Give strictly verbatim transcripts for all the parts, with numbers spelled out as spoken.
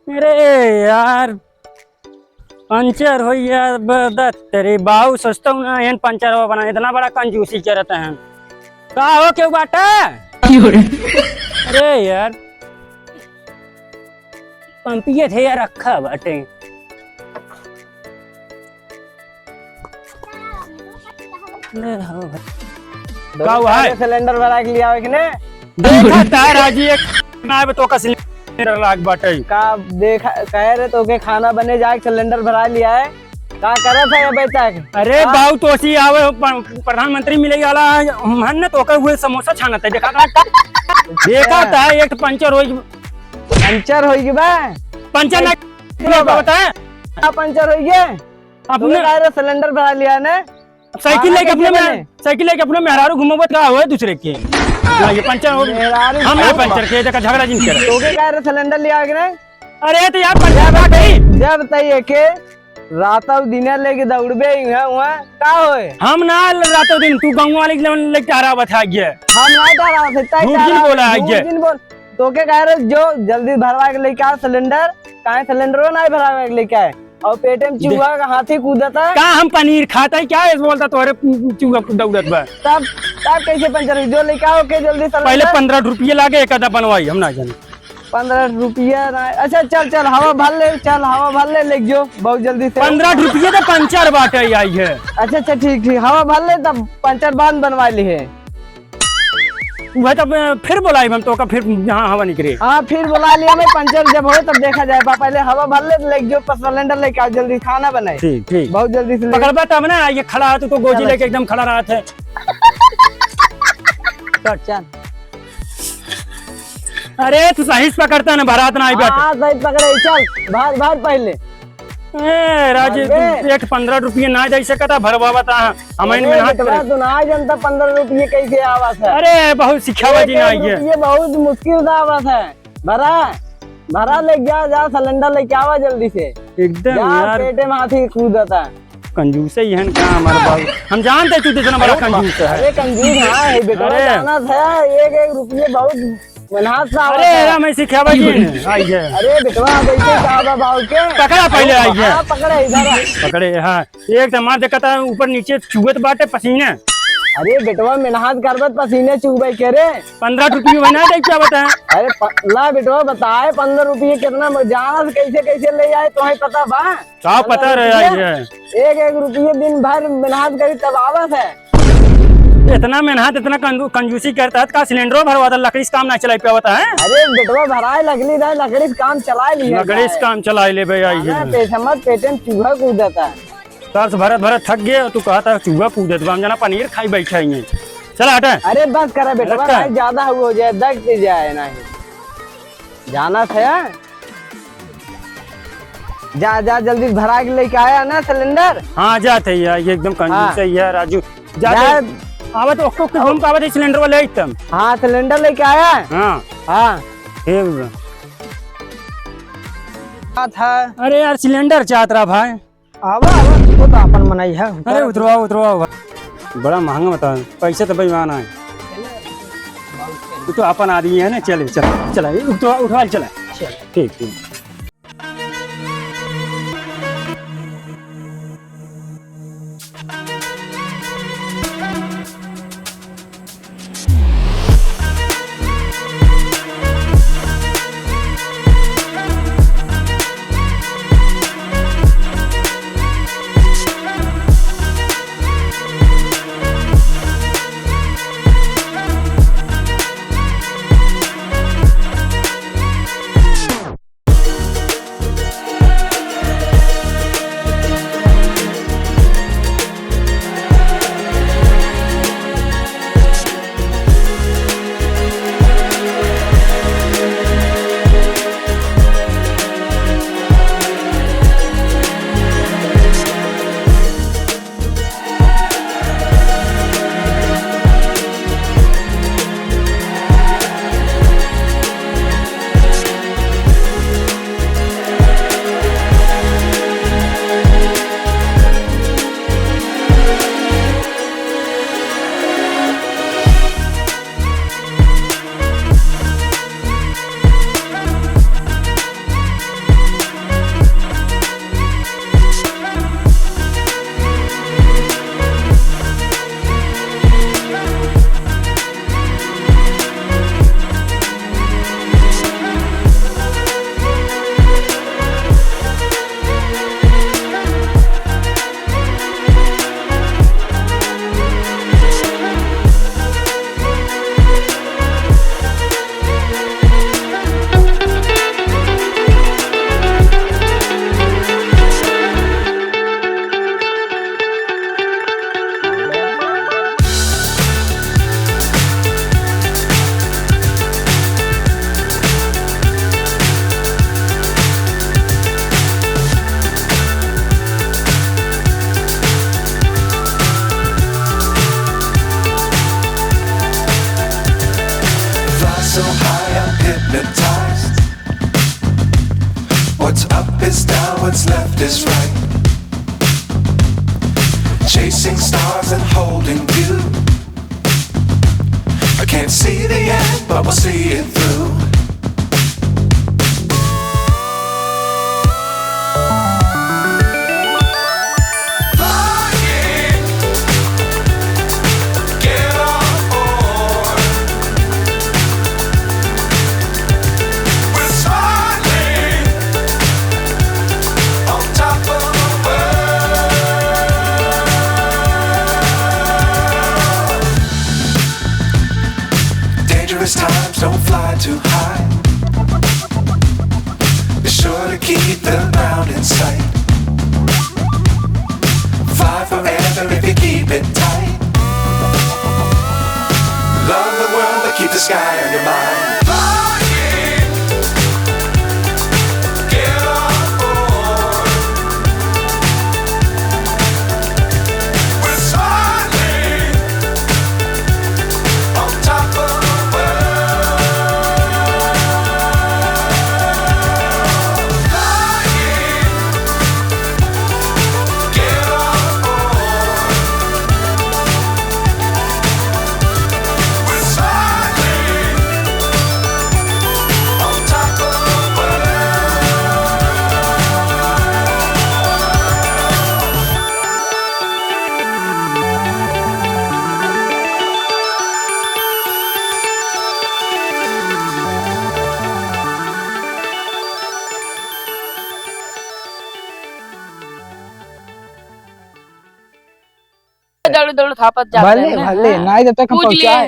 अरे यार, पंचर होइ गया, ब-, द-, तेरे बाऊ सोचता हूँ ना, एन पंचर हो बना, इतना बड़ा कंजूसी करत हैं। का हो, केहू बाटे? अरे यार, पंपिये थे यार, रखा बाटे। ले हो भाई। का हुआ है? सिलेंडर भरा के लिया हो कि नहीं? देखा था राजी, एक ना आवे तो का सिलेंडर लाग बाटे। का देखा, कहे रहे तो के खाना बने जाए, सिलेंडर भरा लिया है। का करत है अबे तक? अरे हाँ? बाऊ तो सी आवे हो, प-, प्रधानमंत्री मिले वाला है, हम हन ना तो का हुए समोसा छानत है, देखा था? देखा था, एक पंचर होई। पंचर होई कि बा? पंचर ना, पंचर होई बा। बता। का पंचर होई गया? अपने अपने का रे सिलेंडर भरा लिया ने? साइकिल हाँ, लेके अपने कैसे में, बने? साइकिल लेके अपने मेहरारू घूमबत का होए दूसरे के? ना, ये पंचर हो। मेहरारू हम ना घूमबत। पंचर के, देखा झगड़ा जिन करे। तो के का रे सिलेंडर लिया के ना? अरे तो यार पंचर जब ना कही। जब तई एके रातौ दिने लेके दौड़बे ही है वहाँ, का होए? हम ना रातौ दिन, तू गाँव वाले के लेवन लेके टहरावत है ये। हम ना टहरावत है, तई झूठ जिन टहरावत बोला है, है झूठ ये। जिन बोल। तो के कह रहे जो जल्दी भरवा के लेके आ सिलेंडर, काहे सिलेंडरो ना भरवा के लेके आए? और पेटे में चूहा का हाथी कूदता। का हम पनीर खाता है क्या? ऐसे बोलता तोहरे चूहा दौड़त बा। तब, तब कैसे पंचर हुई? जो लेके आओ के जल्दी सिलेंडर। पहले पंद्रह रुपये लागे, एक आधा बनवाई, हम ना जाने। पंद्रह रुपया ना, अच्छा चल, चल, हवा भर ले, चल, हवा भर ले, ले जो, बहुत जल्दी से। पंद्रह रुपये तो पंचर बाटे आई है। अच्छा, अच्छा, ठीक, ठीक, हवा भर ले, तब पंचर बाद बनवा ली है। वह तो मैं फिर बुलाइब हम तो का, फिर यहाँ हवा निकले। हाँ, फिर बुला लिया मैं, पंचर जब होए तब देखा जाए। बा, पहले हवा भर ले, ले जो, सिलेंडर लेके आओ, जल्दी खाना बनाए। ठीक, ठीक। बहुत जल्दी से ले। पकड़बा तब ना, ये खड़ा है तो, तो गोजी चलो। लेके एकदम खड़ा रहत है। चल, चल। अरे, तू सही से पकड़ता ना, भरात ना आई बैठ। हाँ, सही पकड़े, चल, भर, भर पहले। ए, राजू, अरे। तू एक पंद्रह रुपये ना दे सकता, भरवा बता, हम अरे, में हाथ बेटवा, करे। तू ना जनता पंद्रह रुपये कैसे आवत है? अरे, बहुत सिखावा एक, जी ना एक आई है। रुपये बहुत मुश्किल से आवत है। भरा, भरा ले जा, जा, सिलेंडर लेके आवा जल्दी से। एकदम जा, यार। पेटे में हाथी कूदता। कंजूस ही है का हमारे बाबू? हम जानते तू इतना बड़ा अरे, कंजूस है। अरे कंजूस हाँ है बेटवा, अरे। जानत है, एक एक रुपये बहुत मेहनत से आवत अरे, है। अरे, मैं सिखावा जी ने, आई है। अरे बेटवा, अब ऐसे का बा बाबू के? पकड़ा पहले, आई है। हाँ, पकड़े इधर। पकड़े, हाँ। एक तो मार देखा था, ऊपर नीचे चुअत बाटे पसीने। अरे बेटवा, मेहनत करबत पसीने चुबे के रे। पंद्रह रुपये में ना दे क्या बता? अरे प-, ला बेटवा, बताए पंद्रह रुपये कितना म-, जानत कैसे कैसे ले आए, तुम्हें पता बा? का पता रहे आई है? एक एक रुपये दिन भर मेहनत करी तब आवत है। इतना मेहनत, इतना कंजू-, कंजूसी करता है, का सिलेंडरो भरवा दे, लकड़ी से काम ना चलाई पावत है? अरे बेटवा, भराए लगली रहे, लकड़ी से काम चलाए लिया लकड़ी से जाए। काम चलाए लेबे आई है। खाना पेट, हमर पेटे में चूहा कूदता है। तार से भरत भरत थक गए, तू कहता है चूहा कूदत बा, हम जाना पनीर खाई बैठा ही है। चला हटा। अरे बस करा बेटवा, हटा। नहीं ज्यादा हो जाए, दग के जाए नहीं। जाना था। जा, जा, जल्दी भरा के लेके आया ना सिलेंडर। हाँ, जात है यार, ये एकदम कंजूस हाँ। है यार, राजू। जा जा। दे। आवत, ओके, ओके, घूम के आवत है सिलेंडर वाले एकदम। हाँ, सिलेंडर लेके आया। हाँ। हाँ। ठीक बा। बात है। अरे यार, सिलेंडर चाहत रहा भाई। आवा, आवा, तू तो आपन मनई है। अरे, उतरवा, उतरवा, उतरवा। बड़ा महंगा बता, पैसे तो बेईमान आए। तू तो अपन आदमी है ना, चले, चल, चला, उठवा, उठवा, चला। चल। ठीक, ठीक। Is down, what's left is right. Chasing stars and holding you. I can't see the end, but we'll see it through. Flying, get on board. We're smiling on top of the world. Dangerous times, don't fly too high. Be sure to keep the ground in sight. Fly forever if you keep it tight. Love the world, but keep the sky on your mind. Flying, get on board. We're soaring on top of the world. Flying, get on board. दौड़ दौड़ थापत जात भले, रहे ना। भले, हाँ। नाहीं जब तक हम पूछ लिए। पहुँचाए,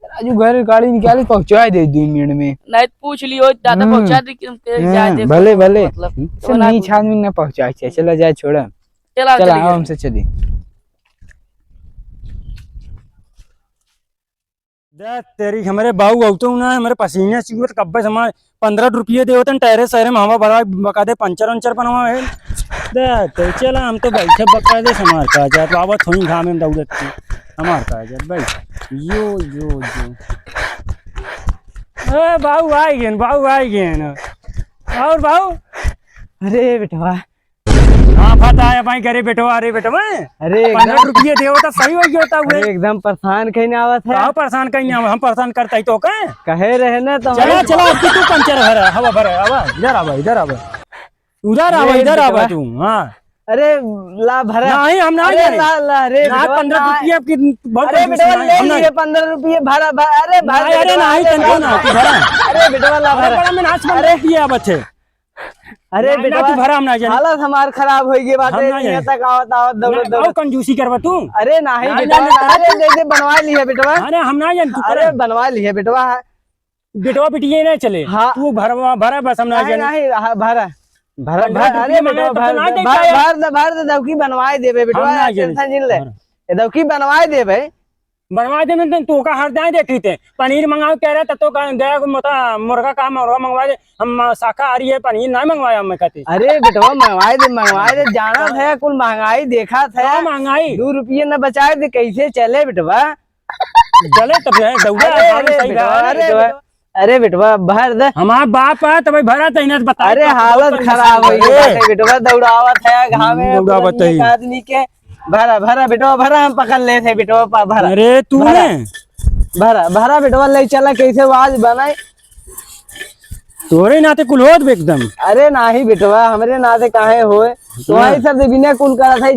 राजू घर गाड़ी निकाली, पहुँचाए दे दो मिनट में। नाहीं तो पूछ लियो, दादा हम्म। पहुँचा दे कि हम तेरे हम्म, जाए दे, भले, भले। मतलब, हम्म। तो ना नीच पूछ। आदमी ना पहुँचाए, चला जाए, छोड़ा। चला, चला, चलिए। आओ, हमसे चली। दे तेरी, हमरे बाऊ अउतो ना, हमरे पसीने चुअत, कब्बे से हमार पन्द्रह रुपये देवत हैं, टहरे सहरे में हवा भरा, बकायदे पंचर वंचर बनवा है। दे तो चला, हम तो बैठे बकायदे से हमार का जात, बाबा थोड़ी घामे में दौड़त थी, हमार का जात भाई। यो, यो, यो। ए, बाऊ आई गेन, बाऊ आई गेन। और बाऊ? अरे बेटवा, हाँ, पता है भाई, करे बेटवा, अरे बेटवा। अरे पन्द्रह एकदम रुपये देवो तो सही हो गया होता हुए। अरे एकदम परेशान कहीं ना आवत है। का परेशान कहीं ना आवत? हम परेशान करता ही तो का? कहे रहे ना तो चला, हम चला, अब तू पंचर भरा, हवा भरा, हवा, इधर आवा, इधर आवा। उधर आवा, अरे इधर आवा बेटवा। तू, हाँ। अरे ला भरा। नहीं, हम ना अरे जाए। ला, ला, अरे ना, बेटवा, पन्द्रह ना। रुपये की बहुत अरे कंजूसी बेटवा, है, ले हम ना लिए पन्द्रह रुपये भरा, भरा, अरे भरा नहीं, अरे बेटवा, नहीं, अरे तनको भरा। ना, तू भरा। अरे बेटवा, ला अरे भरा। बड़ा में नाच अरे। बंद किया बच्चे। अरे ना, ना, बेटवा, तू भरा, हम ना जाने। हालत हमार खराब होइ गई बाटे, हम ना यहाँ जाने। तक आवत, आवत, दौड़त, ना, दौड़त। और कंजूसी करबा तू? अरे नाही ना, बेटवा, ना, ना, अरे ना। दे, दे, बनवा लिहे बेटवा। अरे हम ना जाने, तू अरे करा। बनवा लिहे बेटवा। बेटवा बिटिया ना चले। हाँ। तू भरवा, भरा बस, हम ना नाही, जाने। नाही, हाँ, भरा। भरा, पन्द्रह भरा, अरे रुपया बेटवा, मांगे तो भर ना दे, दे भर, पाया। भर दे, भर दे, दौकी बनवाए देबे बेटवा, हम ना जाने। टेंशन जिन ले। भरा। ये दौकी बनवाए देबे। बनवा दे, मैं तो का हर दाएं देखी थे। पनीर मंगाओ कह रहे, तब तो कहा, गया को मोटा मुर्गा का मुर्गा मंगवा दे। हम शाकाहारी है, पनीर नहीं मंगवाया, मैं कहती। अरे बेटवा, मंगवाए दे, मंगवाए दे, जाना है, कुल महंगाई देखा था। का महंगाई? दो रुपये न बचाए दे, कैसे चले बेटवा? चले तब नहीं, दौड़ा अरे, काम अरे सही बेटवा, रहा। अरे बेटवा, अरे बेटवा, भर दे। हमार बाप है, तो भाई भरा तही ना, बताए अरे तो हालत बहुत खराब हो गई अरे। बाटे बेटवा, दौड़ावत है, घामे हम्म, दौड़ावत है। आदमी के। भरा, भरा बेटवा, भरा, हम पकड़ लेत है बेटवा, पा-, भरा। अरे तू भरा। ने? भरा, भरा बेटवा, ले चला, कैसे आवाज बनाए। तोरे नाते कुल होत बे एकदम। अरे नाही बेटवा, हमरे नाते काहे होए? हाँ। तोहरे सब से बिना कुल करत है।